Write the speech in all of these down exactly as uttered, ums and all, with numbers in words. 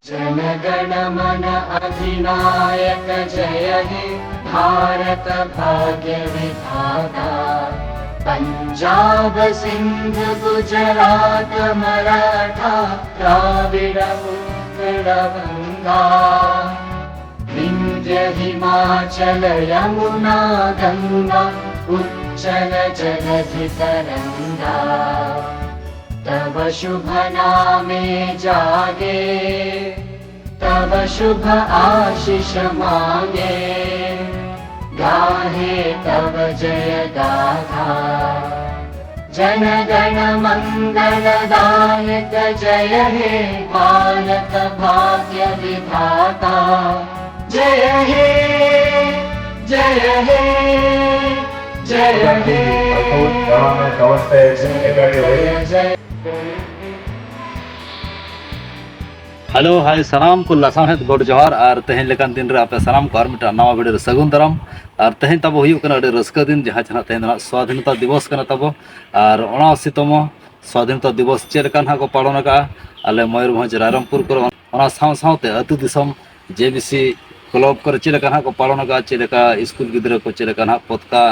जनगण मन अधिनायक जय हे भारत भाग्य विधाता। पंजाब सिंध गुजरात मराठा द्राविड़ उत्कल गंगा। विंध्य हिमाचल यमुना गंगा उच्चल जलधि तरंगा। तव शुभ नामे जागे तव शुभ आशिष मांगे। गाहे तव जय गाथा जन गण मंगल दायक। जय हे भारत भाग्य विधाता। जय हे जय हे जय हे। जय जय। ᱦᱮᱞᱳ ᱦᱟᱭ ᱥᱟᱱᱟᱢ ᱠᱚ ᱞᱟᱥᱟᱲᱦᱮᱫ ᱜᱚᱰ ᱡᱚᱦᱟᱨ᱾ ᱟᱨ ᱛᱮᱦᱮᱧ ᱞᱮᱠᱟᱱ ᱫᱤᱱ ᱨᱮ ᱟᱯᱮ ᱥᱟᱱᱟᱢ ᱠᱚ ᱟᱨ ᱢᱤᱫᱴᱟᱝ ᱱᱟᱣᱟ ᱵᱷᱤᱰᱤᱭᱳ ᱨᱮ ᱥᱟᱹᱜᱩᱱ ᱫᱟᱨᱟᱢ᱾ ᱟᱨ ᱛᱮᱦᱮᱧ ᱛᱟᱵᱚ ᱦᱩᱭᱩᱜ ᱠᱟᱱᱟ ᱟᱹᱰᱤ ᱨᱟᱹᱥᱠᱟᱹ ᱫᱤᱱ, ᱡᱟᱦᱟᱸ ᱡᱟᱦᱟᱸ ᱛᱮᱦᱮᱧ ᱫᱚ ᱱᱟᱜ ᱥᱣᱟᱫᱷᱤᱱᱚᱛᱟ ᱫᱤᱵᱚᱥ ᱠᱟᱱᱟ ᱛᱟᱵᱚ᱾ ᱟᱨ ᱚᱱᱟ ᱥᱤᱛᱚᱢᱚ ᱥᱣᱟᱫᱷᱤᱱᱚᱛᱟ ᱫᱤᱵᱚᱥ ᱪᱮᱫ ᱞᱮᱠᱟ ᱱᱟᱦᱟᱜ ᱠᱚ ᱯᱟᱞᱚᱱ ᱟᱠᱟᱫᱼᱟ ᱟᱞᱮ ᱢᱚᱭᱩᱨᱵᱷᱚᱸᱡᱽ ᱨᱟᱭᱨᱚᱝᱯᱩᱨ ᱠᱚᱨᱮ, ᱚᱱᱟ ᱥᱟᱶ ᱥᱟᱶᱛᱮ ᱟᱹᱛᱩ ᱫᱤᱥᱚᱢ ᱡᱮ ᱵᱤ ᱥᱤ ᱠᱞᱟᱵᱽ ᱠᱚᱨᱮ ᱪᱮᱫ ᱞᱮᱠᱟ ᱱᱟᱦᱟᱜ ᱠᱚ ᱯᱟᱞᱚᱱ ᱟᱠᱟᱫᱼᱟ, ᱪᱮᱫ ᱞᱮᱠᱟ ᱥᱠᱩᱞ ᱜᱤᱫᱽᱨᱟᱹ ᱠᱚ ᱪᱮᱫ ᱞᱮᱠᱟ ᱱᱟᱦᱟᱜ ᱯᱚᱛᱠᱟ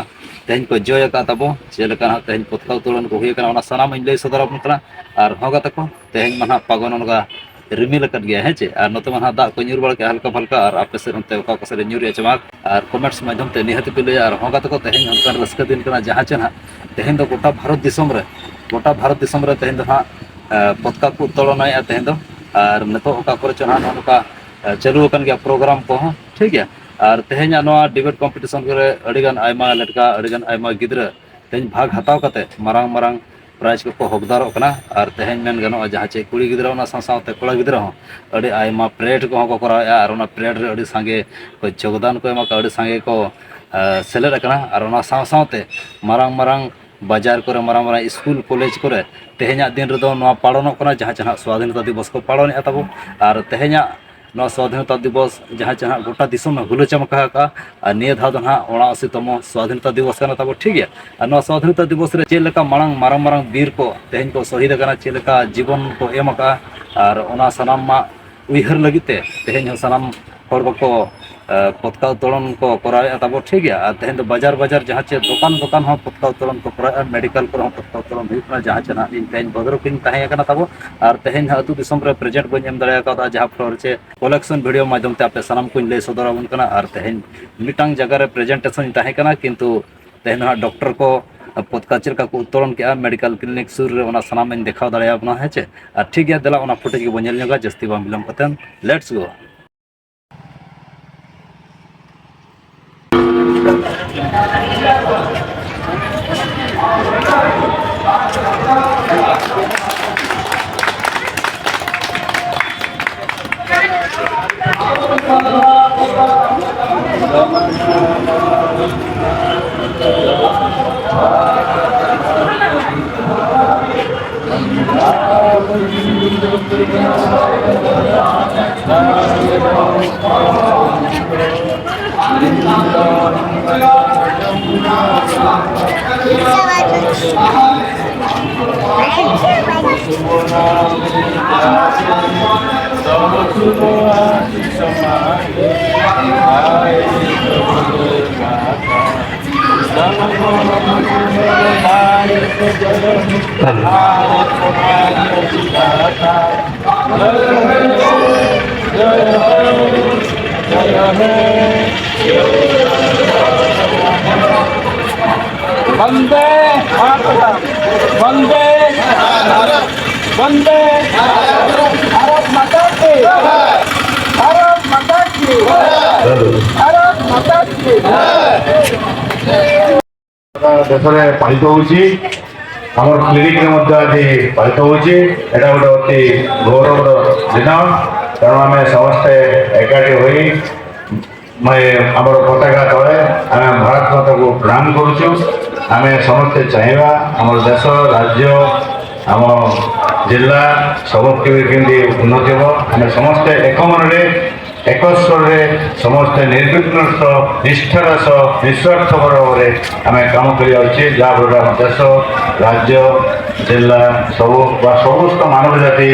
ᱛᱮᱦᱮᱧ ᱠᱚ ᱡᱚᱭ ᱟᱠᱟᱫ ᱛᱟᱵᱚ, ᱪᱮᱫ ᱞᱮᱠᱟ ᱱᱟᱦᱟᱜ ᱛᱮᱦᱮᱧ ᱯᱚᱛᱠᱟ ᱩᱛᱳᱲᱚᱱ ᱠᱚ ᱦᱩᱭ ᱟᱠᱟᱱᱟ, ᱚᱱᱟ ᱥᱟᱱᱟᱢ ᱤᱧ ᱞᱟᱹᱭ ᱥᱚᱫᱚᱨ ᱟᱵᱚᱱ ᱠᱟᱱᱟ᱾ ᱟᱨ ᱦᱚᱸ ᱜᱟᱛᱮ ᱠᱚ, ᱛᱮᱦᱮᱧ ᱢᱟ ᱱᱟᱦᱟᱜ ᱯᱟᱜᱚᱱ ᱚᱱᱠᱟ ᱨᱤᱢᱤᱞ ᱟᱠᱟᱫ ᱜᱮᱭᱟ, ᱦᱮᱸ ᱪᱮ? ᱟᱨ ᱱᱚᱛᱮ ᱢᱟ ᱱᱟᱦᱟᱜ ᱫᱟᱜ ᱠᱚ ᱧᱩᱨ ᱵᱟᱲᱟ ᱠᱮᱫᱼᱟ ᱦᱟᱞᱠᱟ ᱯᱷᱟᱞᱠᱟ, ᱟᱨ ᱟᱯᱮ ᱥᱮᱫ ᱚᱱᱛᱮ ᱚᱠᱟ ᱚᱠᱟ ᱥᱮᱫ ᱨᱮ ᱧᱩᱨᱮᱜᱼᱟ ᱪᱮ ᱵᱟᱝ? ᱟᱨ ᱠᱚᱢᱮᱱᱴᱥ ᱢᱟᱫᱽᱫᱷᱚᱢ ᱛᱮ ᱱᱤᱦᱟᱹᱛ ᱯᱮ ᱞᱟᱹᱭᱟ᱾ ᱟᱨ ᱦᱚᱸ ᱜᱟᱛᱮ ᱠᱚ, ᱛᱮᱦᱮᱧ ᱚᱱᱠᱟᱱ ᱨᱟᱹᱥᱠᱟᱹ ᱫᱤᱱ ᱠᱟᱱᱟ, ᱡᱟᱦᱟᱸ ᱪᱮ ᱱᱟᱦᱟᱜ ᱛᱮᱦᱮᱧ ᱫᱚ ᱜᱚᱴᱟ ᱵᱷᱟᱨᱚᱛ ᱫᱤᱥᱚᱢ ᱨᱮ, ᱜᱚᱴᱟ ᱵᱷᱟᱨᱚᱛ ᱫᱤᱥᱚᱢ ᱨᱮ ᱛᱮᱦᱮᱧ ᱫᱚ ᱱᱟᱦᱟᱜ ᱮ, ᱯᱚᱛᱠᱟ ᱠᱚ ᱩᱛᱛᱳᱲᱚᱱᱟᱭᱮᱫᱼᱟ ᱛᱮᱦᱮᱧ ᱫᱚ᱾ ᱟᱨ ᱱᱤᱛᱚᱜ ᱚᱠᱟ ᱠᱚᱨᱮ ᱪᱚ ᱱᱟᱦᱟᱜ ᱱᱚᱜᱼᱚ ᱱᱚᱝᱠᱟ ᱮ, ᱪᱟᱹᱞᱩ ᱟᱠᱟᱱ ᱜᱮᱭᱟ ᱯᱨᱳᱜᱨᱟᱢ ᱠᱚᱦᱚᱸ, ᱴᱷᱤᱠ ᱜᱮᱭᱟ᱾ ᱟᱨ ᱛᱮᱦᱮᱧᱟᱜ ᱱᱚᱣᱟ ᱰᱤᱵᱮᱴ ᱠᱚᱢᱯᱤᱴᱤᱥᱚᱱ ᱠᱚᱨᱮ ᱟᱹᱰᱤᱜᱟᱱ ᱟᱭᱢᱟ ᱞᱮᱴᱠᱟ, ᱟᱹᱰᱤᱜᱟᱱ ᱟᱭᱢᱟ ᱜᱤᱫᱽᱨᱟᱹ ᱛᱮᱦᱮᱧ ᱵᱷᱟᱜᱽ ᱦᱟᱛᱟᱣ ᱠᱟᱛᱮ ᱢᱟᱨᱟᱝ ᱢᱟᱨᱟᱝ ᱯᱨᱟᱭᱤᱡᱽ ᱠᱚᱠᱚ ᱦᱚᱠᱫᱟᱨᱚᱜ ᱠᱟᱱᱟ᱾ ᱟᱨ ᱛᱮᱦᱮᱧ ᱢᱮᱱ ᱜᱟᱱᱚᱜᱼᱟ, ᱡᱟᱦᱟᱸ ᱪᱮ ᱠᱩᱲᱤ ᱜᱤᱫᱽᱨᱟᱹ, ᱚᱱᱟ ᱥᱟᱶ ᱥᱟᱶᱛᱮ ᱠᱚᱲᱟ ᱜᱤᱫᱽᱨᱟᱹ ᱦᱚᱸ ᱟᱹᱰᱤ ᱟᱭᱢᱟ ᱯᱮᱨᱮᱰ ᱠᱚᱦᱚᱸ ᱠᱚ ᱠᱚᱨᱟᱣᱮᱫᱼᱟ᱾ ᱟᱨ ᱚᱱᱟ ᱯᱮᱨᱮᱰ ᱨᱮ ᱟᱹᱰᱤ ᱥᱟᱸᱜᱮ ᱠᱚ ᱡᱳᱜᱽᱫᱟᱱ ᱠᱚ ᱮᱢ ᱟᱠᱟᱫᱼᱟ, ᱟᱹᱰᱤ ᱥᱟᱸᱜᱮ ᱠᱚ ᱮ, ᱥᱮᱞᱮᱫ ᱟᱠᱟᱱᱟ᱾ ᱟᱨ ᱚᱱᱟ ᱥᱟᱶ ᱥᱟᱶᱛᱮ ᱢᱟᱨᱟᱝ ᱢᱟᱨᱟᱝ ᱵᱟᱡᱟᱨ ᱠᱚᱨᱮ, ᱢᱟᱨᱟᱝ ᱢᱟᱨᱟᱝ ᱥᱠᱩᱞ ᱠᱚᱞᱮᱡᱽ ᱠᱚᱨᱮ ᱛᱮᱦᱮᱧᱟᱜ ᱫᱤᱱ ᱨᱮᱫᱚ ᱱᱚᱣᱟ ᱯᱟᱞᱚᱱᱚᱜ ᱠᱟᱱᱟ, ᱡᱟᱦᱟᱸ ᱪᱮ ᱱᱟᱦᱟᱜ ᱥᱣᱟᱫᱷᱤᱱᱚᱛᱟ ᱫᱤᱵᱚᱥ ᱠᱚ ᱯᱟᱞᱚᱱᱮᱫᱼᱟ ᱛᱟᱵᱚ᱾ ᱟᱨ ᱛᱮᱦᱮᱧᱟᱜ ᱱᱚᱣᱟ ᱥᱣᱟᱫᱷᱤᱱᱚᱛᱟ ᱫᱤᱵᱚᱥ ᱡᱟᱦᱟᱸ ᱪᱮ ᱱᱟᱦᱟᱜ ᱜᱚᱴᱟ ᱫᱤᱥᱚᱢ ᱮ ᱦᱩᱞᱟᱹ ᱪᱟᱢᱠᱟ ᱟᱠᱟᱫᱼᱟ, ᱟᱨ ᱱᱤᱭᱟᱹ ᱫᱷᱟᱣ ᱫᱚ ᱱᱟᱦᱟᱜ ᱚᱱᱟ ᱟᱥᱤ ᱛᱚᱢᱚ ᱥᱣᱟᱫᱷᱤᱱᱚᱛᱟ ᱫᱤᱵᱚᱥ ᱠᱟᱱᱟ ᱛᱟᱵᱚ, ᱴᱷᱤᱠ ᱜᱮᱭᱟ᱾ ᱟᱨ ᱱᱚᱣᱟ ᱥᱣᱟᱫᱷᱤᱱᱚᱛᱟ ᱫᱤᱵᱚᱥ ᱨᱮ ᱪᱮᱫ ᱞᱮᱠᱟ ᱢᱟᱲᱟᱝ ᱢᱟᱨᱟᱝ ᱢᱟᱨᱟᱝ ᱵᱤᱨ ᱠᱚ ᱛᱮᱦᱮᱧ ᱠᱚ ᱥᱚᱦᱤᱫ ᱟᱠᱟᱱᱟ, ᱪᱮᱫ ᱞᱮᱠᱟ ᱡᱤᱵᱚᱱ ᱠᱚ ᱮᱢ ᱟᱠᱟᱫᱼᱟ, ᱟᱨ ᱚᱱᱟ ᱥᱟᱱᱟᱢᱟᱜ ᱩᱭᱦᱟᱹᱨ ᱞᱟᱹᱜᱤᱫ ᱛᱮ ᱛᱮᱦᱮᱧ ᱦᱚᱸ ᱥᱟᱱᱟᱢ ᱦᱚᱲ ᱠᱚᱠᱚ, ᱮ, ᱯᱚᱛᱠᱟ ᱩᱛᱛᱳᱞᱚᱱ ᱠᱚ ᱠᱚᱨᱟᱣᱮᱫᱼᱟ ᱛᱟᱵᱚ, ᱴᱷᱤᱠ ᱜᱮᱭᱟ᱾ ᱟᱨ ᱛᱮᱦᱮᱧ ᱫᱚ ᱵᱟᱡᱟᱨ ᱵᱟᱡᱟᱨ ᱡᱟᱦᱟᱸ ᱪᱮ ᱫᱚᱠᱟᱱ ᱫᱚᱠᱟᱱ ᱦᱚᱸ ᱯᱚᱛᱠᱟ ᱩᱛᱛᱳᱞᱚᱱ ᱠᱚ ᱠᱚᱨᱟᱣᱮᱫᱼᱟ, ᱢᱮᱰᱤᱠᱮᱞ ᱠᱚᱨᱮ ᱦᱚᱸ ᱯᱚᱛᱠᱟ ᱩᱛᱛᱳᱞᱚᱱ ᱦᱩᱭᱩᱜ ᱠᱟᱱᱟ, ᱡᱟᱦᱟᱸ ᱪᱮ ᱱᱟᱦᱟᱜ ᱤᱧ ᱛᱮᱦᱮᱧ ᱵᱷᱚᱫᱨᱚᱠᱤᱧ ᱛᱟᱦᱮᱸ ᱠᱟᱱᱟ ᱛᱟᱵᱚ᱾ ᱟᱨ ᱛᱮᱦᱮᱧ ᱦᱟᱸᱜ ᱟᱹᱛᱩ ᱫᱤᱥᱚᱢ ᱨᱮ ᱯᱨᱮᱡᱮᱱᱴ ᱵᱟᱹᱧ ᱮᱢ ᱫᱟᱲᱮ ᱠᱟᱣᱫᱟ, ᱡᱟᱦᱟᱸ ᱯᱷᱞᱳᱨ ᱪᱮ ᱠᱚᱞᱮᱠᱥᱚᱱ ᱵᱷᱤᱰᱤᱭᱳ ᱢᱟᱫᱽᱫᱷᱚᱢ ᱛᱮ ᱟᱯᱮ ᱥᱟᱱᱟᱢ ᱠᱚᱧ ᱞᱟᱹᱭ ᱥᱚᱫᱚᱨ ᱟᱵᱚᱱ ᱠᱟᱱᱟ᱾ ᱟᱨ ᱛᱮᱦᱮᱧ ᱢᱤᱫᱴᱟᱝ ᱡᱟᱭᱜᱟ ᱨᱮ ᱯᱨᱮᱡᱮᱱᱴᱮᱥᱚᱱ ᱤᱧ ᱛᱟᱦᱮᱸ ᱠᱟᱱᱟ, ᱠᱤᱱᱛᱩ ᱛᱮᱦᱮᱧ ᱫᱚ ᱦᱟᱸᱜ ᱰᱚᱠᱴᱚᱨ ᱠᱚ ᱯᱚᱛᱠᱟ ᱪᱮᱫ ᱞᱮᱠᱟ ᱠᱚ ᱩᱛᱛᱳᱞᱚᱱ ᱠᱮᱜᱼᱟ ᱢᱮᱰᱤᱠᱮᱞ ᱠᱞᱤᱱᱤᱠ ᱥᱩᱨ ᱨᱮ, ᱚᱱᱟ ᱥᱟᱱᱟᱢ ᱤᱧ ᱫᱮᱠᱷᱟᱣ ᱫᱟᱲᱮᱭᱟᱵᱚᱱᱟ, ᱦᱮᱸ ᱪᱮ? ᱟᱨ ᱴᱷᱤᱠ ᱜᱮᱭᱟ, ᱫᱮᱞᱟ ᱚᱱᱟ ᱯᱷᱩᱴᱮᱡᱽ ᱜᱮᱵᱚᱱ ᱧᱮᱞ ᱧᱚᱜᱟ ᱡᱟᱹᱥᱛᱤ ᱵᱟᱝ ᱵᱤᱞᱚᱢ ᱠᱟᱛᱮ᱾ Let's go. वंदे मातरम, वंदे, वंदे, भारत माता की, भारत माता की, भारत माता की। ଦେଶରେ ପାଳିତ ହେଉଛି, ଆମର କ୍ଲିନିକରେ ମଧ୍ୟ ଆଜି ପାଳିତ ହେଉଛି। ଏଇଟା ଗୋଟେ ଅତି ଗୌରବର ଦିନ, ତେଣୁ ଆମେ ସମସ୍ତେ ଏକାଠି ହୋଇ, ମାନେ, ଆମର ପତାକା ତଳେ ଆମେ ଭାରତ ମାତାକୁ ପ୍ରଣାମ କରୁଛୁ। ଆମେ ସମସ୍ତେ ଚାହିଁବା ଆମର ଦେଶ, ରାଜ୍ୟ, ଆମ ଜିଲ୍ଲା ସବୁ କେମିତି ଉନ୍ନତି ହେବ। ଆମେ ସମସ୍ତେ ଏକ ମନରେ, ଏକ ସ୍ୱରରେ, ସମସ୍ତେ ନିର୍ବିଘ୍ନର ସହ, ନିଷ୍ଠାର ସହ, ନିଃସ୍ୱାର୍ଥପର ଭାବରେ ଆମେ କାମ କରିବା ଉଚିତ, ଯାହାଫଳରେ ଆମ ଦେଶ, ରାଜ୍ୟ, ଜିଲ୍ଲା ସବୁ ବା ସମସ୍ତ ମାନବ ଜାତି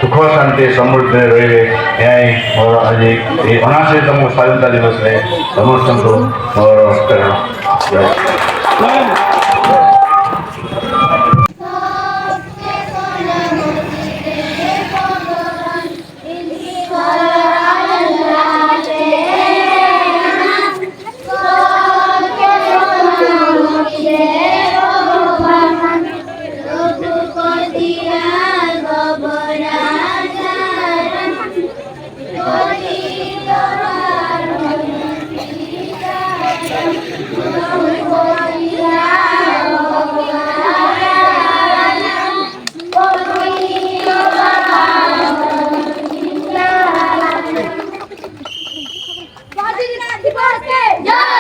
ସୁଖ ଶାନ୍ତି ସମୃଦ୍ଧିରେ ରହିବେ। ଏହା ହିଁ ମୋର ଆଜି ଏହି ଅଣାଅଶୀତମ ସ୍ୱାଧୀନତା ଦିବସରେ ସମସ୍ତଙ୍କୁ ମୋର ପ୍ରେରଣା। स्वाधीनता दिवस के जय।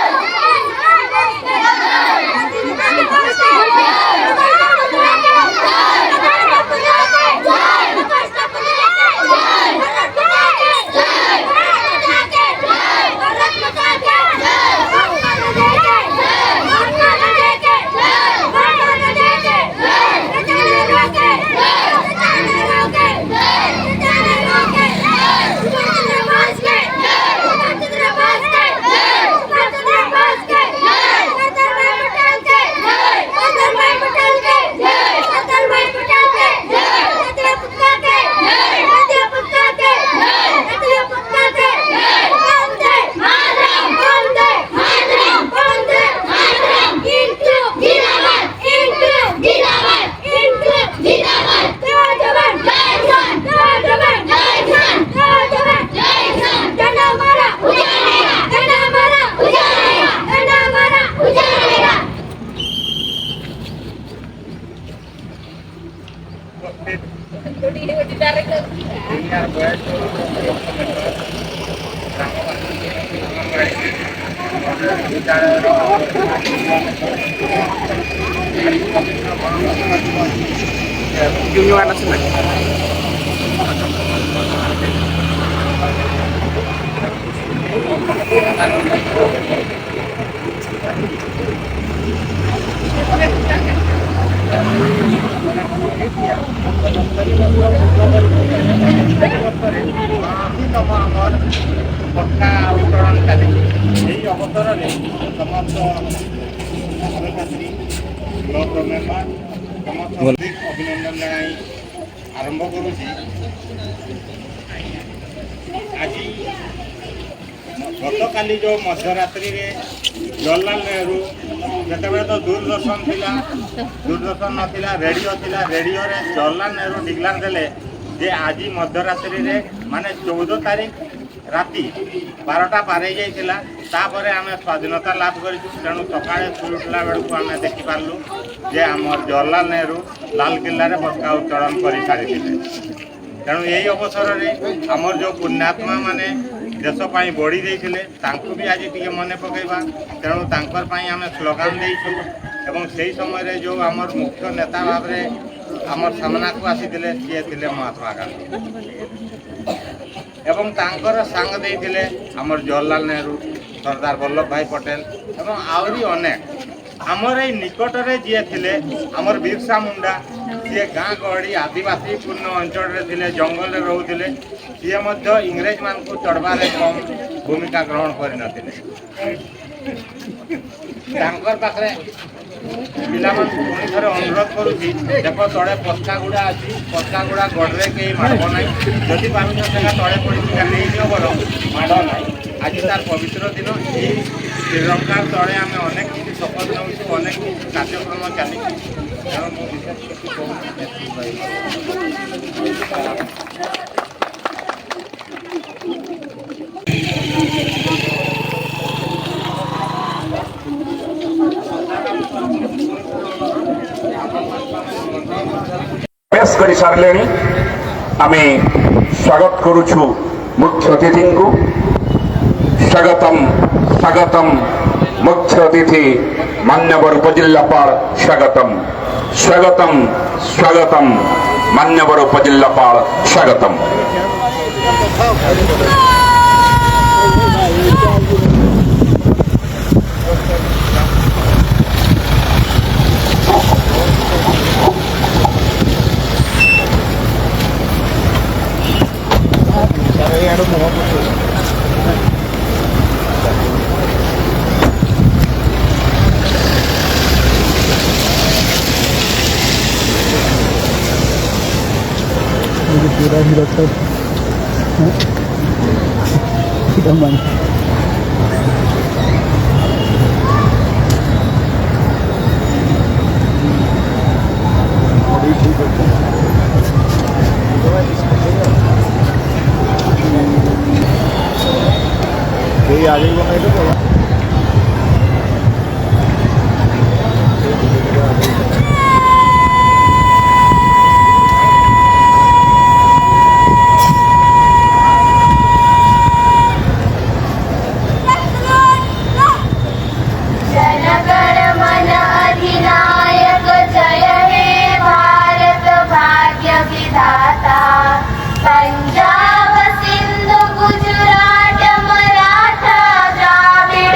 ସମସ୍ତ ଛାତ୍ରଛାତ୍ରୀ, ବ୍ଲକର ମେମ୍ବର, ସମସ୍ତ ହାର୍ଦ୍ଦିକ ଅଭିନନ୍ଦନ ଜଣାଇ ଆରମ୍ଭ କରୁଛି। ଆଜି, ଗତକାଲି ଯେଉଁ ମଧ୍ୟରାତ୍ରିରେ ଜବାହରଲାଲ ନେହେରୁ, ସେତେବେଳେ ତ ଦୂରଦର୍ଶନ ଥିଲା, ଦୂରଦର୍ଶନ ନଥିଲା, ରେଡ଼ିଓ ଥିଲା। ରେଡ଼ିଓରେ ଜବାହରଲାଲ ନେହେରୁ ଡିକ୍ଲେୟାର ଦେଲେ ଯେ ଆଜି ମଧ୍ୟରାତ୍ରିରେ, ମାନେ ଚଉଦ ତାରିଖ ରାତି ବାରଟା ପାର ହେଇଯାଇଥିଲା। ତାପରେ ଆମେ ସ୍ୱାଧୀନତା ଲାଭ କରିଛୁ। ତେଣୁ ସକାଳେ ଶୋଇ ଉଠିଲା ବେଳକୁ ଆମେ ଦେଖିପାରିଲୁ ଯେ ଆମର ଜବାହରଲାଲ ନେହେରୁ ଲାଲକିଲ୍ଲାରେ ପତାକା ଉତ୍ତୋଳନ କରିସାରିଥିଲେ। ତେଣୁ ଏହି ଅବସରରେ ଆମର ଯେଉଁ ପୁଣ୍ୟାତ୍ମା ମାନେ ଦେଶ ପାଇଁ ବଳି ଦେଇଥିଲେ, ତାଙ୍କୁ ବି ଆଜି ଟିକେ ମନେ ପକାଇବା। ତେଣୁ ତାଙ୍କର ପାଇଁ ଆମେ ସ୍ଲୋଗାନ ଦେଇଛୁ ଏବଂ ସେହି ସମୟରେ ଯେଉଁ ଆମର ମୁଖ୍ୟ ନେତା ଭାବରେ ଆମର ସାମ୍ନାକୁ ଆସିଥିଲେ, ସିଏ ଥିଲେ ମହାତ୍ମା ଗାନ୍ଧୀ ଏବଂ ତାଙ୍କର ସାଙ୍ଗ ଦେଇଥିଲେ ଆମର ଜବାହରଲାଲ ନେହେରୁ, ସର୍ଦ୍ଦାର ବଲ୍ଲଭ ଭାଇ ପଟେଲ ଏବଂ ଆହୁରି ଅନେକ। ଆମର ଏଇ ନିକଟରେ ଯିଏ ଥିଲେ, ଆମର ବିର୍ସା ମୁଣ୍ଡା, ସିଏ ଗାଁ ଗହଳି ଆଦିବାସୀ ପୂର୍ଣ୍ଣ ଅଞ୍ଚଳରେ ଥିଲେ, ଜଙ୍ଗଲରେ ରହୁଥିଲେ। ସିଏ ମଧ୍ୟ ଇଂରେଜମାନଙ୍କୁ ତଡ଼ବାରେ କମ୍ ଭୂମିକା ଗ୍ରହଣ କରିନଥିଲେ। ତାଙ୍କର ପାଖରେ ପିଲାମାନଙ୍କୁ ପୁଣି ଥରେ ଅନୁରୋଧ କରୁଛି, ଦେଖ, ତଳେ ପଚକାଗୁଡ଼ା ଅଛି, ପଚକାଗୁଡ଼ା ଗୋଡ଼ରେ କେହି ମାଡ଼ିବ ନାହିଁ। ଯଦି ଭାବିଛ ସେଟା ତଳେ ପଡ଼ିଛି, କାଲି ହେଇଯିବ, ବରଂ ମାଡ଼ ନାହିଁ। ଆଜି ତାର ପବିତ୍ର ଦିନ। ଏହି ତ୍ରିରଙ୍ଗା ତଳେ ଆମେ ଅନେକ କିଛି ଶପଥ ନେଉଛୁ, ଅନେକ କିଛି କାର୍ଯ୍ୟକ୍ରମ ଚାଲିଛି। ତେଣୁ ମୁଁ ବିଶେଷ କିଛି କହୁନି। ପ୍ରବେଶ କରିସାରିଲେଣି। ଆମେ ସ୍ୱାଗତ କରୁଛୁ ମୁଖ୍ୟ ଅତିଥିଙ୍କୁ। ସ୍ୱାଗତମ, ସ୍ୱାଗତମ। ମୁଖ୍ୟ ଅତିଥି ମାନ୍ୟବର ଉପଜିଲ୍ଲାପାଳ, ସ୍ୱାଗତମ, ସ୍ୱାଗତମ, ସ୍ୱାଗତମ। ମାନ୍ୟବର ଉପଜିଲ୍ଲାପାଳ, ସ୍ୱାଗତମ। Kita main. जनगण मन अधिनायक जय हे भारत भाग्य विधाता। पंजाब सिंधु गुजरात मराठा द्राविड़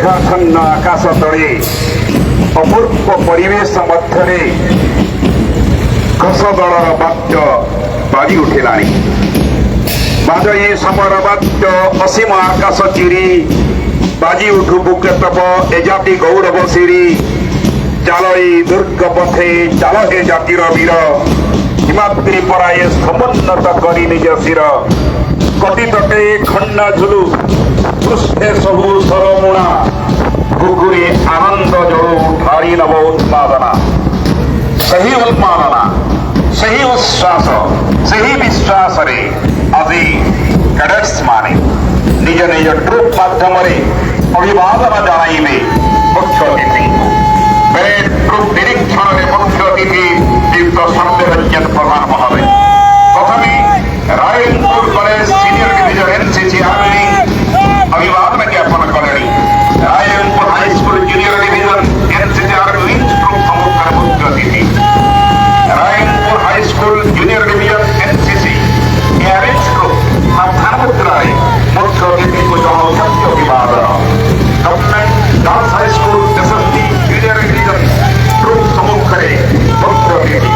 ମେଘାଚ୍ଛନ୍ନ ଆକାଶ ତଳେ ଅପୂର୍ବ ପରିବେଶ ମଧ୍ୟରେ ଘୋଷଦଳର ବାଦ୍ୟ ବାଜି ଉଠିଲାଣି। ବାଜଇ ସମର ବାଦ୍ୟ ଅସୀମ ଆକାଶ ଚିରି ବାଜି ଉଠୁ ବୁକେତପ ଏ ଜାତି ଗୌରବ ସିରି। ଚାଲଇ ଦୁର୍ଗ ପଥେ ଚାଲ ହେ ଜାତିର ବୀର। ହିମାଦ୍ରି ପରାଏ ସମୁନ୍ନତ କରି ନିଜ ଶିର। କଟି ତଟେ ଖଣ୍ଡା ଝୁଲୁ ପୃଷ୍ଠେ ସବୁ ସରମୁଣା। କୁକୁରି ଆନନ୍ଦ ଜଳୁ ଢାଳି ନବ ଉନ୍ମାଦନା। ସେହି ଉନ୍ମାଦନା, ସେହି ଉଚ୍ଛ୍ୱାସ, ସେହି ବିଶ୍ୱାସରେ ଆଜି କ୍ୟାଡେଟ୍ସ ମାନେ ନିଜ ନିଜ ଟ୍ରୁପ୍ ମାଧ୍ୟମରେ ଅଭିବାଦନ ଜଣାଇବେ ମୁଖ୍ୟ ଅତିଥିଙ୍କୁ। ପ୍ୟାରେଡ୍ ଟ୍ରୁପ୍ ନିରୀକ୍ଷଣରେ ମୁଖ୍ୟ ଅତିଥି ଶ୍ରୀଯୁକ୍ତ ସୌମ୍ୟରଞ୍ଜନ ପ୍ରଧାନ ମହୋଦୟ। ପ୍ରଥମେ Rairangpur college senior division NCC army ଅଭିବାଦନ ଜ୍ଞାପନ କଲେଣି। Rairangpur high school junior division NCC army wings troop ସମ୍ମୁଖରେ ମୁଖ୍ୟ ଅତିଥି। Rairangpur high school junior division NCC ARH troop ସାବଧାନ ମୁଦ୍ରାରେ ମୁଖ୍ୟ ଅତିଥିଙ୍କୁ ଜଣାଉଛନ୍ତି ଅଭିବାଦନ। Government girls high school SST junior division troop ସମ୍ମୁଖରେ ମୁଖ୍ୟ ଅତିଥି।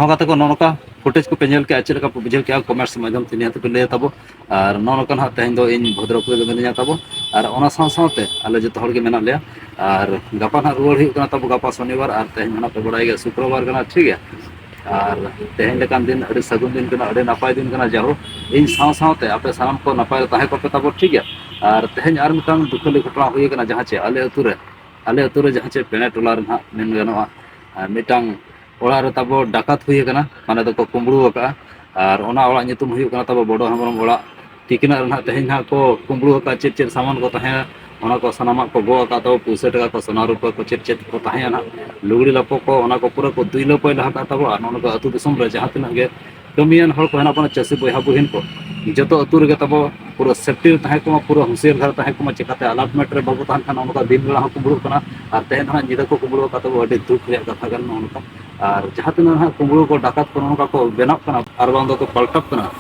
ᱱᱚᱝᱠᱟ ᱛᱮᱠᱚ ᱱᱚᱜᱼᱚ ᱱᱚᱝᱠᱟ footage ᱠᱚᱯᱮ ᱧᱮᱞ ᱠᱮᱜᱼᱟ, ᱪᱮᱫ ᱞᱮᱠᱟ ᱯᱮ ᱵᱩᱡᱷᱟᱹᱣ ᱠᱮᱜᱼᱟ, comments ᱢᱟᱫᱽᱫᱷᱚᱢ ᱛᱮ ᱱᱤᱦᱟᱹᱛ ᱯᱮ ᱞᱟᱹᱭᱟ ᱛᱟᱵᱚ᱾ ᱟᱨ ᱱᱚᱜᱼᱚ ᱱᱚᱝᱠᱟ ᱱᱟᱦᱟᱜ ᱛᱮᱦᱮᱧ ᱫᱚ ᱤᱧ ᱵᱷᱚᱫᱨᱚᱯᱩᱨ ᱨᱮ ᱢᱤᱱᱟᱹᱧᱟ ᱛᱟᱵᱚ, ᱟᱨ ᱚᱱᱟ ᱥᱟᱶ ᱥᱟᱶᱛᱮ ᱟᱞᱮ ᱡᱚᱛᱚ ᱦᱚᱲ ᱜᱮ ᱢᱮᱱᱟᱜ ᱞᱮᱭᱟ᱾ ᱟᱨ ᱜᱟᱯᱟ ᱱᱟᱦᱟᱜ ᱨᱩᱣᱟᱹᱲ ᱦᱩᱭᱩᱜ ᱠᱟᱱᱟ ᱛᱟᱵᱚ, ᱜᱟᱯᱟ ᱥᱚᱱᱤᱵᱟᱨ, ᱟᱨ ᱛᱮᱦᱮᱧ ᱢᱟ ᱱᱟᱦᱟᱜ ᱯᱮ ᱵᱟᱲᱟᱭ ᱜᱮᱭᱟ ᱥᱩᱠᱨᱚᱵᱟᱨ ᱠᱟᱱᱟ, ᱴᱷᱤᱠ ᱜᱮᱭᱟ᱾ ᱟᱨ ᱛᱮᱦᱮᱧ ᱞᱮᱠᱟᱱ ᱫᱤᱱ ᱟᱹᱰᱤ ᱥᱟᱹᱜᱩᱱ ᱫᱤᱱ ᱠᱟᱱᱟ, ᱟᱹᱰᱤ ᱱᱟᱯᱟᱭ ᱫᱤᱱ ᱠᱟᱱᱟ᱾ ᱡᱟᱭᱦᱳᱠ, ᱤᱧ ᱥᱟᱶ ᱥᱟᱶᱛᱮ ᱟᱯᱮ ᱥᱟᱱᱟᱢ ᱠᱚ ᱱᱟᱯᱟᱭ ᱨᱮ ᱛᱟᱦᱮᱸ ᱠᱚᱜ ᱯᱮ ᱛᱟᱵᱚ, ᱴᱷᱤᱠ ᱜᱮᱭᱟ᱾ ᱟᱨ ᱛᱮᱦᱮᱧ ᱟᱨ ᱢᱤᱫᱴᱟᱝ ᱫᱩᱠᱷᱟᱹᱞᱤ ᱜᱷᱚᱴᱚᱱᱟ ᱦᱩᱭ ᱟᱠᱟᱱᱟ, ᱡᱟᱦᱟᱸ ᱪᱮ ᱟᱞᱮ ᱟᱹᱛᱩ ᱨᱮ, ᱟᱞᱮ ᱟᱹᱛᱩ ᱨᱮ ᱡᱟᱦᱟᱸ ᱪᱮ ᱯᱮᱲᱮ ᱴᱚᱞᱟ ᱨᱮ ᱱᱟᱦᱟᱜ ᱢᱮᱱ ᱜᱟᱱᱚᱜᱼᱟ, ᱟᱨ ᱢᱤᱫᱴᱟᱝ ᱚᱲᱟᱜ ᱨᱮ ᱛᱟᱵᱚ ᱰᱟᱠᱟᱛ ᱦᱩᱭ ᱟᱠᱟᱱᱟ, ᱢᱟᱱᱮ ᱫᱚᱠᱚ ᱠᱩᱢᱵᱽᱲᱩ ᱟᱠᱟᱫᱼᱟ᱾ ᱟᱨ ᱚᱱᱟ ᱚᱲᱟᱜ ᱧᱩᱛᱩᱢ ᱦᱩᱭᱩᱜ ᱠᱟᱱᱟ ᱛᱟᱵᱚ ᱵᱚᱰᱚ ᱦᱮᱢᱵᱨᱚᱢ ᱚᱲᱟᱜ᱾ ᱛᱤᱠᱤᱱᱟᱜ ᱨᱮ ᱱᱟᱦᱟᱜ ᱛᱮᱦᱮᱧ ᱱᱟᱦᱟᱜ ᱠᱚ ᱠᱩᱢᱵᱽᱲᱩ ᱟᱠᱟᱫ, ᱪᱮᱫ ᱪᱮᱫ ᱥᱟᱢᱟᱱ ᱠᱚ ᱛᱟᱦᱮᱸ, ᱚᱱᱟ ᱠᱚ ᱥᱟᱱᱟᱢᱟᱜ ᱠᱚ ᱜᱚᱜ ᱟᱠᱟᱫ ᱛᱟᱵᱚ, ᱯᱩᱭᱥᱟᱹ ᱴᱟᱠᱟ ᱠᱚ, ᱥᱚᱱᱟ ᱨᱩᱯᱟᱹ ᱠᱚ, ᱪᱮᱫ ᱪᱮᱫ ᱠᱚ ᱛᱟᱦᱮᱸᱭᱟ ᱱᱟᱦᱟᱜ, ᱞᱩᱜᱽᱲᱤ ᱞᱟᱯᱚ ᱠᱚ, ᱚᱱᱟ ᱠᱚ ᱯᱩᱨᱟᱹ ᱠᱚ ᱫᱩᱭ ᱞᱟᱹᱯᱟᱹᱭ ᱞᱟᱦᱟ ᱠᱟᱜ ᱛᱟᱵᱚ᱾ ᱟᱨ ᱱᱚᱜᱼᱚ ᱱᱚᱝᱠᱟ ᱟᱹᱛᱩ ᱫᱤᱥᱚᱢ ᱨᱮ ᱡᱟᱦᱟᱸ ᱛᱤᱱᱟᱹᱜ ᱜᱮ ᱠᱟᱹᱢᱤᱭᱟᱱ ᱦᱚᱲ ᱠᱚ ᱦᱮᱱᱟᱜ ᱵᱚᱱᱟ, ᱪᱟᱹᱥᱤ ᱵᱚᱭᱦᱟ ᱵᱩᱦᱤᱱ ᱠᱚ, ᱡᱚᱛᱚ ᱟᱹᱛᱩ ᱨᱮᱜᱮ ᱛᱟᱵᱚ ᱯᱩᱨᱟᱹ safety ᱨᱮ ᱛᱟᱦᱮᱸ ᱠᱚᱢᱟ, ᱯᱩᱨᱟᱹ ᱦᱩᱸᱥᱤᱭᱟᱹᱨ ᱫᱷᱟᱨᱟ ᱛᱟᱦᱮᱸ ᱠᱚᱢᱟ᱾ ᱪᱤᱠᱟᱛᱮ alert ᱢᱮᱴ ᱨᱮ ᱵᱟᱵᱚ ᱛᱟᱦᱮᱱ ᱠᱷᱟᱱ ᱱᱚᱜᱼᱚ ᱱᱚᱝᱠᱟ ᱫᱤᱱ ᱵᱮᱲᱟ ᱦᱚᱸ ᱠᱩᱢᱵᱽᱲᱩᱜ ᱠᱟᱱᱟ, ᱟᱨ ᱛᱮᱦᱮᱧ ᱫᱚ ᱦᱟᱸᱜ ᱧᱤᱫᱟᱹ ᱠᱚ ᱠᱩᱢᱵᱽᱲᱩ ᱟᱠᱟᱫ ᱛᱟᱵᱚ, ᱟᱹᱰᱤ ᱫᱩᱠ ᱨᱮᱭᱟᱜ ᱠᱟᱛᱷᱟ ᱠᱟᱱᱟ ᱱᱚᱜᱼᱚ ᱱᱚᱝᱠᱟ᱾ ᱟᱨ ᱡᱟᱦᱟᱸ ᱛᱤᱱᱟᱹᱜ ᱦᱟᱸᱜ ᱠᱩᱢᱵᱽᱲᱩ ᱠᱚ, ᱰᱟᱠᱟᱛ ᱠᱚ ᱱᱚᱜᱼᱚ ᱱᱚᱝᱠᱟ ᱠᱚ ᱵᱮᱱᱟᱜ ᱠᱟᱱᱟ ᱟᱨ ᱵᱟᱝ ᱫᱚᱠᱚ ᱯᱟᱞᱴᱟᱜ ᱠᱟᱱᱟ,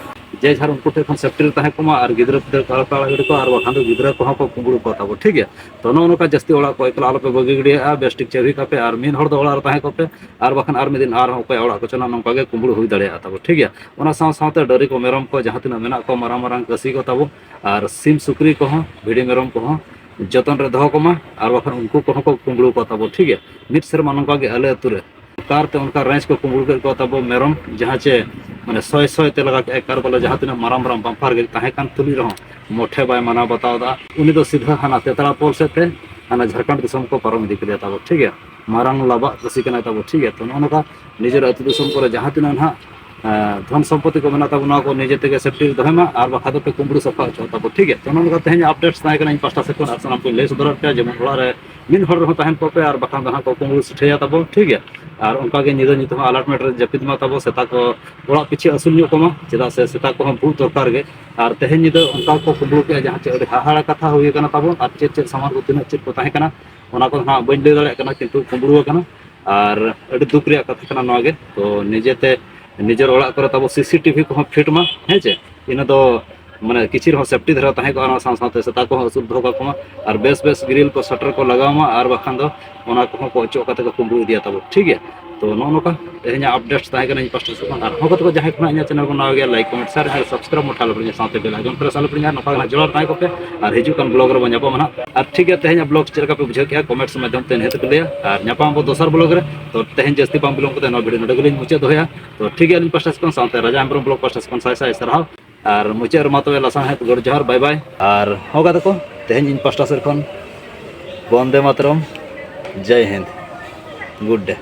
ᱡᱮ ᱡᱟᱦᱟᱸ ᱩᱱᱠᱩ ᱴᱷᱮᱱ ᱠᱷᱚᱱ safety ᱨᱮ ᱛᱟᱦᱮᱸ ᱠᱚᱢᱟ, ᱟᱨ ᱜᱤᱫᱽᱨᱟᱹ ᱯᱤᱫᱽᱨᱟᱹ ᱠᱚ ᱟᱞᱚ ᱠᱚ ᱟᱲᱟᱜ ᱜᱤᱰᱤ ᱠᱚᱣᱟ, ᱟᱨ ᱵᱟᱠᱷᱟᱱ ᱫᱚ ᱜᱤᱫᱽᱨᱟᱹ ᱠᱚᱦᱚᱸ ᱠᱚ ᱠᱩᱢᱵᱽᱲᱩ ᱠᱚᱣᱟ ᱛᱟᱵᱚ, ᱴᱷᱤᱠ ᱜᱮᱭᱟ᱾ ᱛᱚ ᱱᱚᱜᱼᱚ ᱱᱚᱝᱠᱟ ᱡᱟᱹᱥᱛᱤ ᱚᱲᱟᱜ ᱠᱚ ᱮᱠᱞᱟ ᱟᱞᱚᱯᱮ ᱵᱟᱹᱜᱤ ᱜᱤᱰᱤᱭᱟᱜᱼᱟ, ᱵᱮᱥ ᱴᱷᱤᱠ ᱪᱟᱹᱵᱤ ᱠᱟᱜ ᱯᱮ, ᱟᱨ ᱢᱤᱫ ᱦᱚᱲ ᱫᱚ ᱚᱲᱟᱜ ᱨᱮ ᱛᱟᱦᱮᱸ ᱠᱚᱜ ᱯᱮ, ᱟᱨ ᱵᱟᱠᱷᱟᱱ ᱟᱨ ᱢᱤᱫ ᱫᱤᱱ ᱟᱨᱦᱚᱸ ᱚᱠᱚᱭᱟᱜ ᱚᱲᱟᱜ ᱠᱚᱪᱚ ᱱᱟᱜ ᱱᱚᱝᱠᱟ ᱜᱮ ᱠᱩᱢᱵᱽᱲᱩ ᱦᱩᱭ ᱫᱟᱲᱮᱭᱟᱜᱼᱟ ᱛᱟᱵᱚ, ᱴᱷᱤᱠ ᱜᱮᱭᱟ᱾ ᱚᱱᱟ ᱥᱟᱶ ᱥᱟᱶᱛᱮ ᱰᱟᱹᱝᱨᱤ ᱠᱚ, ᱢᱮᱨᱚᱢ ᱠᱚ, ᱡᱟᱦᱟᱸ ᱛᱤᱱᱟᱹᱜ ᱢᱮᱱᱟᱜ ᱠᱚᱣᱟ, ᱢᱟᱨᱟᱝ ᱢᱟᱨᱟᱝ ᱠᱟᱹᱥᱤ ᱠᱚ ᱛᱟᱵᱚ, ᱟᱨ ᱥᱤᱢ ᱥᱩᱠᱨᱤ ᱠᱚᱦᱚᱸ, ᱵᱷᱤᱰᱤ ᱢᱮᱨᱚᱢ ᱠᱚᱦᱚᱸ ᱡᱚᱛᱚᱱ ᱨᱮ ᱫᱚᱦᱚ ᱠᱚᱢᱟ, ᱟᱨ ᱵᱟᱠᱷᱟᱱ ᱩᱱᱠᱩ ᱠᱚᱦᱚᱸ ᱠᱚ ᱠᱩᱢᱵᱽᱲᱩ ᱠᱚᱣᱟ ᱛᱟᱵᱚ, ᱴᱷᱤᱠ ᱜᱮᱭᱟ᱾ ᱢᱤᱫ ᱥᱮᱨᱢᱟ ᱱᱚᱝᱠᱟ ᱜᱮ ᱟᱞᱮ ᱟᱹᱛᱩ ᱨᱮ ᱚᱠᱟᱨᱛᱮ ᱚᱱᱠᱟ ᱨᱮᱸᱡᱽ ᱠᱚ ᱠᱩᱢᱵᱽᱲᱩ ᱠᱮᱫ ᱠᱚᱣᱟ ᱛᱟᱵᱚ ᱢᱮᱨᱚᱢ, ᱡᱟᱦᱟᱸ ᱪᱮ ᱢᱟᱱᱮ ᱥᱚᱭ ᱥᱚᱭ ᱛᱮ ᱞᱟᱜᱟ ᱠᱮᱫᱼᱟᱭ ᱠᱟᱨ ᱵᱟᱞᱟ, ᱡᱟᱦᱟᱸ ᱛᱤᱱᱟᱹᱜ ᱢᱟᱨᱟᱝ ᱢᱟᱨᱟᱝ ᱵᱟᱢᱯᱟᱨ ᱜᱮ ᱛᱟᱦᱮᱸ ᱠᱟᱱ ᱛᱩᱞᱩᱡ ᱨᱮᱦᱚᱸ ᱢᱚᱴᱷᱮ ᱵᱟᱭ ᱢᱟᱱᱟᱣ ᱵᱟᱛᱟᱣ ᱫᱟ᱾ ᱩᱱᱤ ᱫᱚ ᱥᱤᱫᱷᱟᱹ ᱦᱟᱱᱟ ᱛᱮᱛᱲᱟ ᱯᱳᱞ ᱥᱮᱫ ᱛᱮ ᱦᱟᱱᱟ ᱡᱷᱟᱲᱠᱷᱚᱸᱰ ᱫᱤᱥᱚᱢ ᱠᱚ ᱯᱟᱨᱚᱢ ᱤᱫᱤ ᱠᱮᱫᱮᱭᱟ ᱛᱟᱵᱚ, ᱴᱷᱤᱠ ᱜᱮᱭᱟ᱾ ᱢᱟᱨᱟᱝ ᱞᱟᱵᱟᱜ ᱠᱟᱹᱥᱤ ᱠᱟᱱᱟᱭ ᱛᱟᱵᱚ, ᱴᱷᱤᱠ ᱜᱮᱭᱟ᱾ ᱛᱚ ᱱᱚᱜᱼᱚ ᱱᱚᱝᱠᱟ ᱱᱤᱡᱮᱨ ᱟᱹᱛᱩ ᱫᱤᱥᱚᱢ ᱠᱚᱨᱮ ᱡᱟᱦᱟᱸ ᱛᱤᱱᱟᱹᱜ ᱱᱟᱦᱟᱜ ᱮᱸ, ᱫᱷᱚᱱ ᱥᱚᱢᱯᱚᱛᱤ ᱠᱚ ᱢᱮᱱᱟᱜ ᱛᱟᱵᱚᱱᱟ, ᱱᱚᱣᱟ ᱠᱚ ᱱᱤᱡᱮ ᱛᱮᱜᱮ ᱥᱮᱯᱴᱤ ᱨᱮ ᱫᱚᱦᱚᱭ ᱢᱟ, ᱟᱨ ᱵᱟᱠᱷᱟᱡ ᱫᱚᱯᱮ ᱠᱩᱢᱵᱽᱲᱩ ᱥᱟᱯᱷᱟ ᱦᱚᱪᱚ ᱛᱟᱵᱚ, ᱴᱷᱤᱠ ᱜᱮᱭᱟ᱾ ᱛᱚ ᱱᱚᱜᱼᱚ ᱱᱚᱝᱠᱟ ᱛᱮᱦᱮᱧ ᱟᱯᱰᱮᱴᱥ ᱛᱟᱦᱮᱸ ᱠᱟᱱᱟ, ᱤᱧ ᱯᱟᱥᱴᱟ ᱥᱮᱫ ᱠᱷᱚᱱ ᱟᱨ ᱥᱟᱱᱟᱢ ᱠᱚᱧ ᱞᱟᱹᱭ ᱥᱚᱫᱚᱨᱟᱫ ᱯᱮᱭᱟ, ᱡᱮᱢᱚᱱ ᱚᱲᱟᱜ ᱨᱮ ᱢᱤᱫ ᱦᱚᱲ ᱨᱮᱦᱚᱸ ᱛᱟᱦᱮᱱ ᱠᱚᱯᱮ, ᱟᱨ ᱵᱟᱠᱷᱟᱱ ᱫᱚ ᱦᱟᱸᱜ ᱠᱚ ᱠᱩᱢᱵᱽᱲᱩ ᱥᱤᱴᱷᱟᱹᱭᱟ ᱛᱟᱵᱚ, ᱴᱷᱤᱠ ᱜᱮᱭᱟ᱾ ᱟᱨ ᱚᱱᱠᱟ ᱜᱮ ᱧᱤᱫᱟᱹ ᱧᱩᱛ ᱦᱚᱸ ᱟᱞᱟᱨᱴ ᱢᱮᱴ ᱨᱮ ᱡᱟᱹᱯᱤᱫ ᱢᱟ ᱛᱟᱵᱚ, ᱥᱮᱛᱟ ᱠᱚ ᱚᱲᱟᱜ ᱯᱤᱪᱷᱤ ᱟᱹᱥᱩᱞ ᱧᱚᱜ ᱠᱚᱢᱟ, ᱪᱮᱫᱟᱜ ᱥᱮ ᱥᱮᱛᱟ ᱠᱚᱦᱚᱸ ᱵᱷᱩᱜ ᱫᱚᱨᱠᱟᱨ ᱜᱮ᱾ ᱟᱨ ᱛᱮᱦᱮᱧ ᱧᱤᱫᱟᱹ ᱚᱱᱠᱟ ᱠᱚ ᱠᱩᱢᱵᱽᱲᱩ ᱠᱮᱜᱼᱟ, ᱡᱟᱦᱟᱸ ᱪᱮ ᱟᱹᱰᱤ ᱦᱟᱦᱟᱲᱟ ᱠᱟᱛᱷᱟ ᱦᱩᱭ ᱠᱟᱱᱟ ᱛᱟᱵᱚ, ᱟᱨ ᱪᱮᱫ ᱪᱮᱫ ᱥᱟᱢᱟᱱ ᱠᱚ ᱛᱤᱱᱟᱹᱜ ᱪᱮᱫ ᱠᱚ ᱛᱟᱦᱮᱸ ᱠᱟᱱᱟ, ᱚᱱᱟ ᱠᱚᱫᱚ ᱦᱟᱸᱜ ᱵᱟᱹᱧ ᱞᱟᱹᱭ ᱫᱟᱲᱮᱭᱟᱜ ᱠᱟᱱᱟ, ᱠᱤᱱᱛᱩ ᱠᱩᱢᱵᱽᱲᱩ ᱟᱠᱟᱱᱟ᱾ ᱟᱨ ᱟᱹᱰᱤ ᱫᱩᱠ ᱨᱮᱭᱟᱜ ᱠᱟᱛᱷᱟ ᱠᱟᱱᱟ ᱱᱚᱣᱟ ᱜᱮ᱾ ᱛᱚ ᱱᱤᱡᱮᱛᱮ ᱱᱤᱡᱮᱨ ᱚᱲᱟᱜ ᱠᱚᱨᱮ ᱛᱟᱵᱚ ᱥᱤ ᱥᱤ ᱴᱤ ᱵᱷᱤ ᱠᱚᱦᱚᱸ ᱯᱷᱤᱴ ᱢᱟ, ᱦᱮᱸ ᱪᱮ? ᱤᱱᱟᱹ ᱫᱚ ᱢᱟᱱᱮ ᱠᱤᱪᱷᱤ ᱨᱮᱦᱚᱸ ᱥᱮᱯᱴᱤ ᱫᱷᱟᱨᱟ ᱛᱟᱦᱮᱸ ᱠᱚᱜᱼᱟ, ᱚᱱᱟ ᱥᱟᱶ ᱥᱟᱶᱛᱮ ᱥᱮᱛᱟ ᱠᱚᱦᱚᱸ ᱟᱹᱥᱩᱞ ᱫᱚᱦᱚ ᱠᱟᱠᱚ ᱢᱟ, ᱟᱨ ᱵᱮᱥ ᱵᱮᱥ ᱜᱨᱤᱞ ᱠᱚ ᱥᱟᱴᱟᱨ ᱠᱚ ᱞᱟᱜᱟᱣ ᱢᱟ, ᱟᱨ ᱵᱟᱠᱷᱟᱱ ᱫᱚ ᱚᱱᱟ ᱠᱚᱦᱚᱸ ᱠᱚ ᱚᱪᱚᱜ ᱠᱟᱛᱮ ᱠᱚ ᱠᱩᱢᱵᱽᱲᱩ ᱤᱫᱤᱭᱟ ᱛᱟᱵᱚ, ᱴᱷᱤᱠ ᱜᱮᱭᱟ᱾ ᱛᱚ ᱱᱚᱜᱼᱚ ᱱᱚᱝᱠᱟ ᱛᱮᱦᱮᱧᱟᱜ ᱟᱯᱰᱮᱴ ᱛᱟᱦᱮᱸ ᱠᱟᱱᱟ ᱤᱧ ᱯᱟᱥᱴᱟ ᱥᱮᱫ ᱠᱷᱚᱱ᱾ ᱟᱨ ᱦᱚᱸ ᱠᱟᱛᱮ ᱠᱚ ᱡᱟᱦᱟᱸᱭ ᱠᱷᱚᱱᱟᱜ ᱤᱧᱟᱹᱜ ᱪᱮᱱᱮᱞ ᱠᱚ ᱱᱟᱣᱟ ᱜᱮᱭᱟ, ᱞᱟᱭᱤᱠ, ᱠᱚᱢᱮᱱᱴ, ᱥᱮᱭᱟᱨ ᱟᱨ ᱥᱟᱵᱥᱠᱨᱟᱭᱤᱵ ᱢᱚᱴᱷᱟ ᱟᱞᱚᱯᱮ ᱦᱤᱲᱤᱧᱟ, ᱥᱟᱶᱛᱮ ᱵᱮᱞ ᱟᱭᱠᱚᱱ ᱯᱨᱮᱥ ᱟᱞᱚᱯᱮ ᱦᱤᱲᱤᱧᱟ᱾ ᱱᱚᱝᱠᱟ ᱜᱮ ᱦᱟᱸᱜ ᱡᱚᱲᱟᱣ ᱛᱟᱦᱮᱸ ᱠᱚᱯᱮ᱾ ᱟᱨ ᱦᱤᱡᱩᱜ ᱠᱟᱱ ᱵᱞᱚᱜ ᱨᱮᱵᱚᱱ ᱧᱟᱯᱟᱢᱟ ᱦᱟᱸᱜ᱾ ᱟᱨ ᱴᱷᱤᱠ ᱜᱮᱭᱟ, ᱛᱮᱦᱮᱧᱟᱜ ᱵᱞᱚᱜ ᱪᱮᱫ ᱞᱮᱠᱟ ᱯᱮ ᱵᱩᱡᱷᱟᱹᱣ ᱠᱮᱜᱼᱟ, ᱠᱚᱢᱮᱱᱴᱥ ᱢᱟᱫᱽᱫᱷᱚᱢ ᱛᱮ ᱱᱤᱦᱟᱹᱛ ᱯᱮ ᱞᱟᱹᱭᱟ᱾ ᱟᱨ ᱧᱟᱯᱟᱢ ᱟᱵᱚ ᱫᱚᱥᱟᱨ ᱵᱞᱚᱜ ᱨᱮ᱾ ᱛᱚ ᱛᱮᱦᱮᱧ ᱡᱟᱹᱥᱛᱤ ᱵᱟᱝ ᱵᱤᱞᱚᱢ ᱠᱟᱛᱮ ᱱᱚᱣᱟ ᱵᱷᱤᱰᱤᱭᱳ ᱱᱚᱰᱮ ᱜᱮᱞᱤᱧ ᱢᱩᱪᱟᱹᱫ ᱫᱚᱦᱚᱭᱟ᱾ ᱛᱚ ᱴᱷᱤᱠ ᱜᱮᱭᱟ, ᱟᱹᱞᱤᱧ ᱯᱟᱥᱴᱟ ᱥᱮᱫ ᱠᱷᱚᱱ ᱥᱟᱶᱛᱮ ᱨᱟᱡᱟ ᱦᱮᱢᱵᱨᱚᱢ ᱵᱞᱚᱜ ᱯᱟᱥᱴᱟ ᱥᱮᱫ ᱠᱷᱚᱱ ᱥᱟᱭ ᱥᱟᱭ ᱥᱟᱨᱦᱟᱣ᱾ ᱟᱨ ᱢᱩᱪᱟᱹᱫ ᱨᱮ ᱢᱟ ᱛᱚᱵᱮ ᱞᱟᱥᱟᱬᱦᱮᱫ ᱜᱚᱰ ᱡᱚᱦᱟᱨ, ᱵᱟᱭ ᱵᱟᱭ᱾ ᱟᱨ ᱦᱚᱸ ᱜᱟᱛᱮ ᱠᱚ, ᱛᱮᱦᱮᱧ ᱤᱧ ᱯᱟᱥᱴᱟ ᱥᱮᱫ ᱠᱷᱚᱱ ᱵᱚᱱᱫᱮ ᱢᱟᱛᱨᱚᱢ, ᱡᱟᱭ ᱦᱤᱱᱫ, ᱜᱩᱰ ᱰᱮ᱾